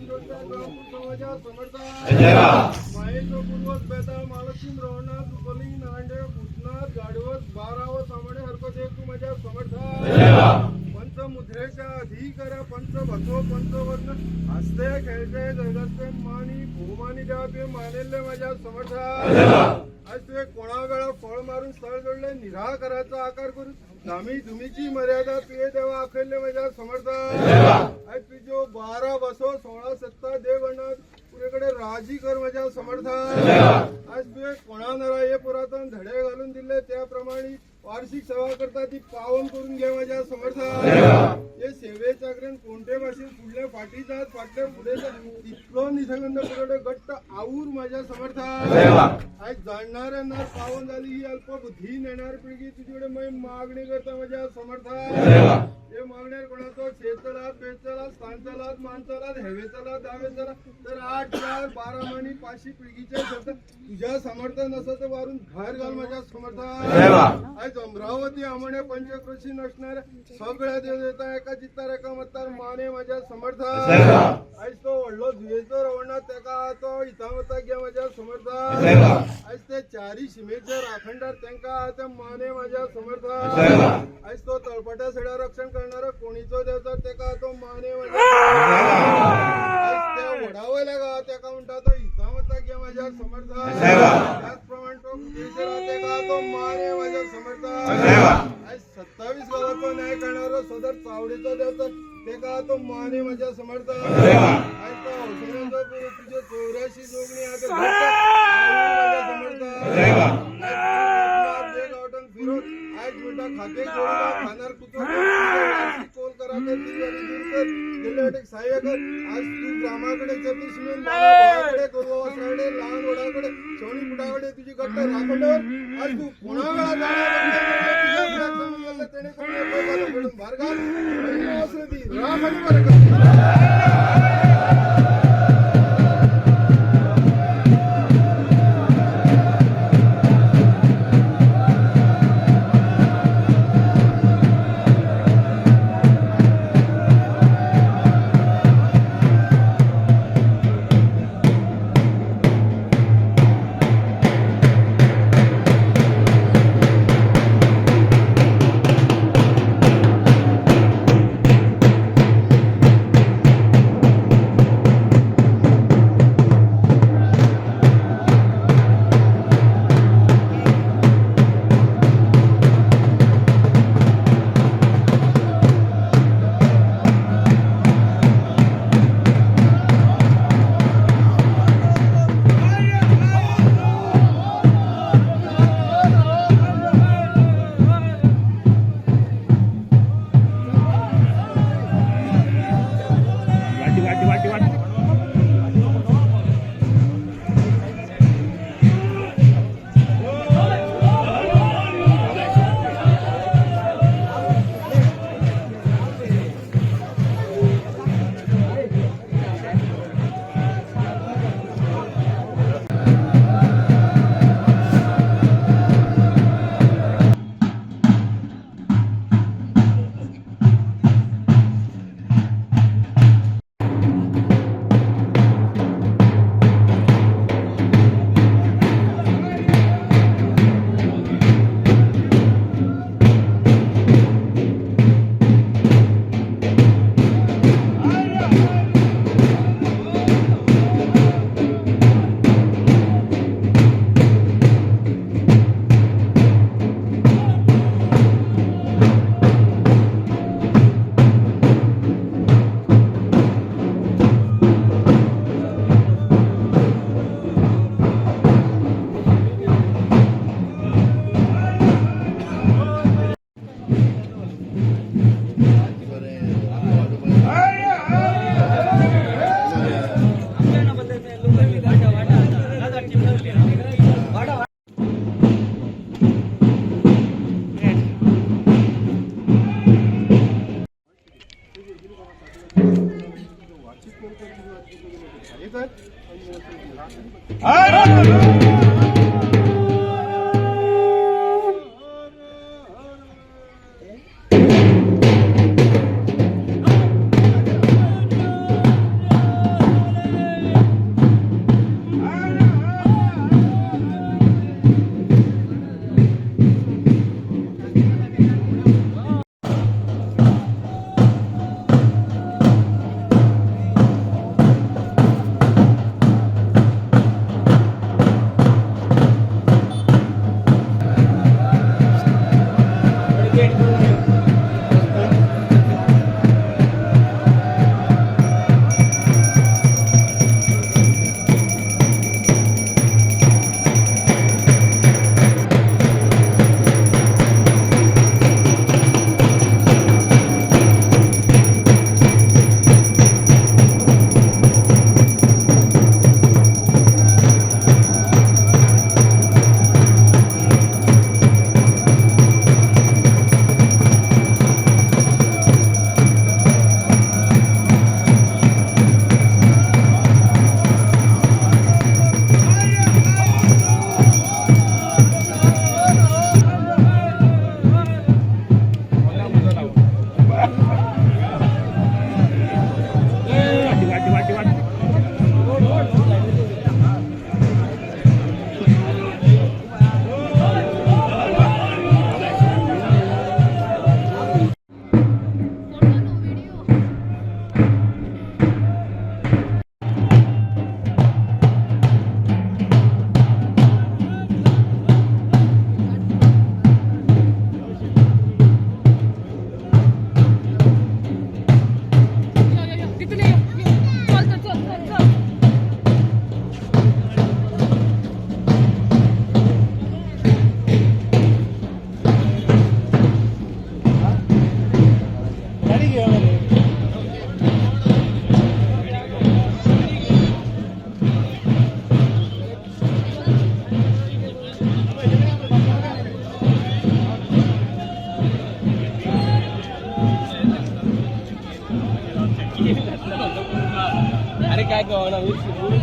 जोडता समाजा समर्था मायेचो पूर्वज बेताळ महालक्ष्मी रवणाथ रुपली नांडे भूतनाथ गाडवस बाराव सामणे हरकत एक तू माझ्या समर्था. पंचमुद्रेच्या अधिकर पंचभसो पंचवर्ण हसते खेळते जगसते मानी भूमानी देवा मानेल्ले माझ्या समर्था. आज तुवें कोणा वेळा फळ मारून स्थळ जोडले निराकाराचा आकार करून धामी धुमीची मर्यादा तुवें देवा आखयल्ले माझ्या समर्था. आज तुज्यो 12 बसो 16 सत्ता देव पुरेकडे राजी कर माझ्या समर्था. आज तुवें कोणा नरा हे पुरातन धडे घालून दिले त्याप्रमाणे वार्षिक सेवा करता ती पावन करून घे माझ्या समर्था. हे सेवेच्या कडेन कोणते भाशेन फुडले फाटी जात फाटले फुडें जात तितलो निसगंध पुरवठे घट्ट आऊर माझ्या समर्था. आज जाणणाऱ्या नर पावन झाली ही अल्प बुद्धी नेणार पिळगी तुझ्याकडे मी मागणी करता माझ्या समर्था. हे मागण्यार कोणाचो शेत चलात बेत चलात स्थान चलात मान चलात हेवे चलात दावे चलात तर 8 4 12 मानी 500 पिळगीचे शब्द तुझ्या समर्थ नसत तर वारून बाहेर घाल माझ्या समर्था. आज अमरावती आमणे पंचकृषी नसणाऱ्या सगळ्या देवदेवता एका चित्तार एका मत्तार माने माझ्या समर्था. आज तो व्हडलो जुयेचो रवणात तेका तो हितामता घे माझ्या समर्था. आज ते चारी शिमेचे राखणदार तेंका ते माने माझ्या समर्था. आज तो तळपट्या सड्या रक्षण करणारा कोणीचो देवता तेका तो माने माझ्या. आज त्या वडा वयल्या गावात तेका म्हणटा तो हितामता घे माझ्या समर्था. त्याचप्रमाणे तो कुटेश्वरा तेका तो माने माझ्या समर्था. आज 27 गावाचो न्याय करणारो सदर चावडीचो देवता तेका तो माने माझ्या समर्था. आज तो औषधांचो तुझ्यो 84 जोगणी आता माझ्या समर्था. गावठण फिरून आज म्हणटा खाते खाणार कुतो कोल करा कर दूर कर गेले सहाय्य कर. आज तू ग्रामाकडे चतुष्मेन भावाकडे गुरुवासराकडे लहान वडाकडे शेवणी पुटाकडे तुझी घट्ट राखंडवर आज तू कोणा वेळा जाणार त्याने कोणी भार घाल राम आणि बरकत. वाटी वाटी वाटी वाटी. काय कळना.